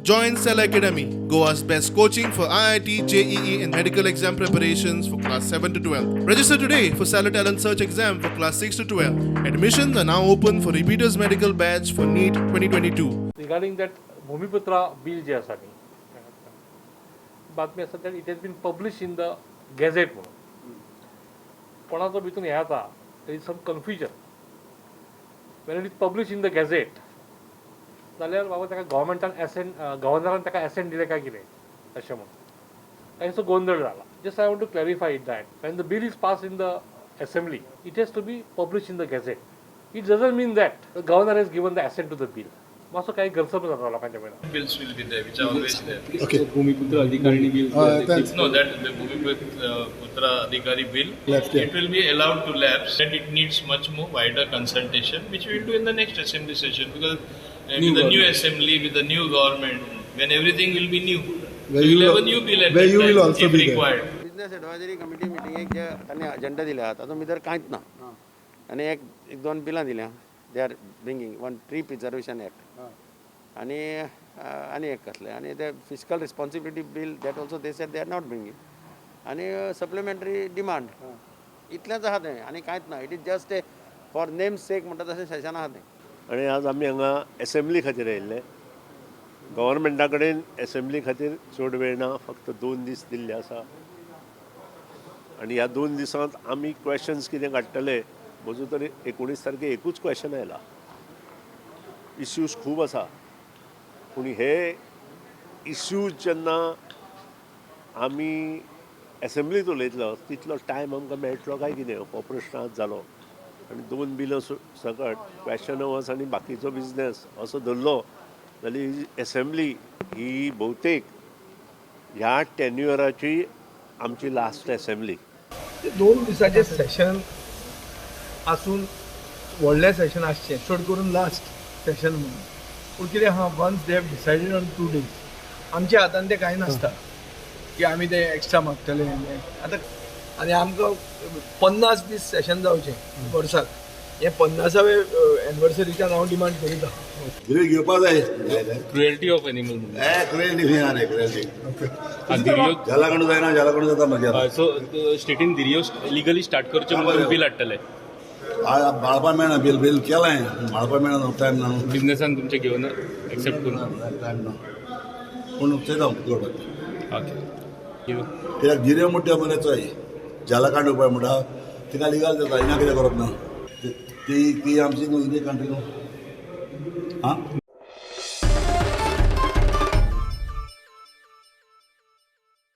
Join Cell Academy, Goa's best coaching for IIT, JEE, and medical exam preparations for class 7 to 12. Register today for Cellar Talent Search exam for class 6 to 12. Admissions are now open for repeaters medical batch for NEET 2022. Regarding that Bhumiputra bill जे आसा न्ही, बातमी आसा that it has been publish in the gazette म्हणून. कोणाचो भितून हें जाता, there is some confusion. When it is publish in the gazette जाल्यार बाबा ताका गव्हर्मेंटान एसेंट, गव्हर्नरान ताका एसेंट दिलें काय कितें अशें म्हणून तांचो गोंदळ जाला. Just I want to clarify it that when the bill is pass in the assembly, it has to be publish in the gazette. It doesn't mean that the governor has given the assent to the bill. मातसो काही गैरसमज जाता लोकांच्या वयल्यान. Bills will be there, which are always there. Okay. Bhumiputra Adhikarini bill. That's No, that the Bhumiputra Adhikari bill, Left, yeah. it will be allowed to lapse, and it needs much more wider consultation, which we will do in the next assembly session, because New with the new government. Assembly, with the new government, when everything will be new. Where So you we'll have will- a new bill at where that you will time, also if be there. required. Business advisory committee मिटिंगेक जे तांणी agenda दिल्या तातूंत भितर कांयच ना आनी एक एक दोन बिलां दिल्या. They are bringing one tree preservation act आनी आनी एक कसलें आनी ते fiscal responsibility bill, that also they said they are not bringing, आनी सप्लिमेंटरी डिमांड. इतलेंच आहा तें, आनी कांयच ना. It is just a for name sake म्हणटा तशें सेशन आहा तें. आनी आज आमी हांगा एसेंब्ली खातीर आयिल्ले. गव्हर्मेंटा कडेन एसेंब्ली खातीर चड वेळ ना, फक्त 2 दीस दिल्ले आसा. आनी ह्या 2 दिसांत आमी क्वेशन्स कितें काडटले? म्हजो तरी 19 तारखे एकूच क्वेशन आयला. इश्यूज खूब आसा, पूण हे इश्यूज जेन्ना आमी एसेंब्लीत उलयतलो तितलो टायम आमकां मेळटलो काय कितें हो प्रश्न आज जालो. आनी दोन बिलां सकट क्वेशन अवर्स आनी बाकीचो बिजनेस असो धरलो जाल्यार एसेंब्ली ही भोवतेक ह्या टेन्युअराची आमची लास्ट एसेंब्ली. 2 दिसाचें सेशन आसून व्हडलें सेशन आसचें, चड करून लास्ट सेशन म्हणून. पूण कितें आहा, once they have decided on 2 days, आमच्या हातान तें कांय नासता की आमी ते एक्स्ट्रा मागतले. आतां आनी आमकां 50 दीस सेशन जावचें वर्साक, हें 50वे एनिवर्सरीच्यान हांव डिमांड करीत आहा. धिरयो घेवपा जाय. क्रुएल्टी ऑफ एनिमल म्हणून. ए, क्रुएल्टी खंय रे क्रुएल्टी? धिरयो. जाला कडून जायना, जाला कडून जाता मागीर. सो स्टेटीन धिरयो लिगली स्टार्ट करच्यो म्हणून बिल हाडटले. माळपा मेळना. बिल बिल केलें, माळपा मेळना, टायम ना न्हू. बिझनेसान तुमचे घेवन एक्सेप्ट करून. टायम ना, पूण चोयता हांव कितें करपाचें. ओके. कित्याक धिरयो म्हणटा मरे, चोय, जालाकांड उपाय म्हणटा तिका लिगल जाता. हिंगा कितें करप ना? ती ती आमची न्हू, इंडियन कंट्री न्हू. आं.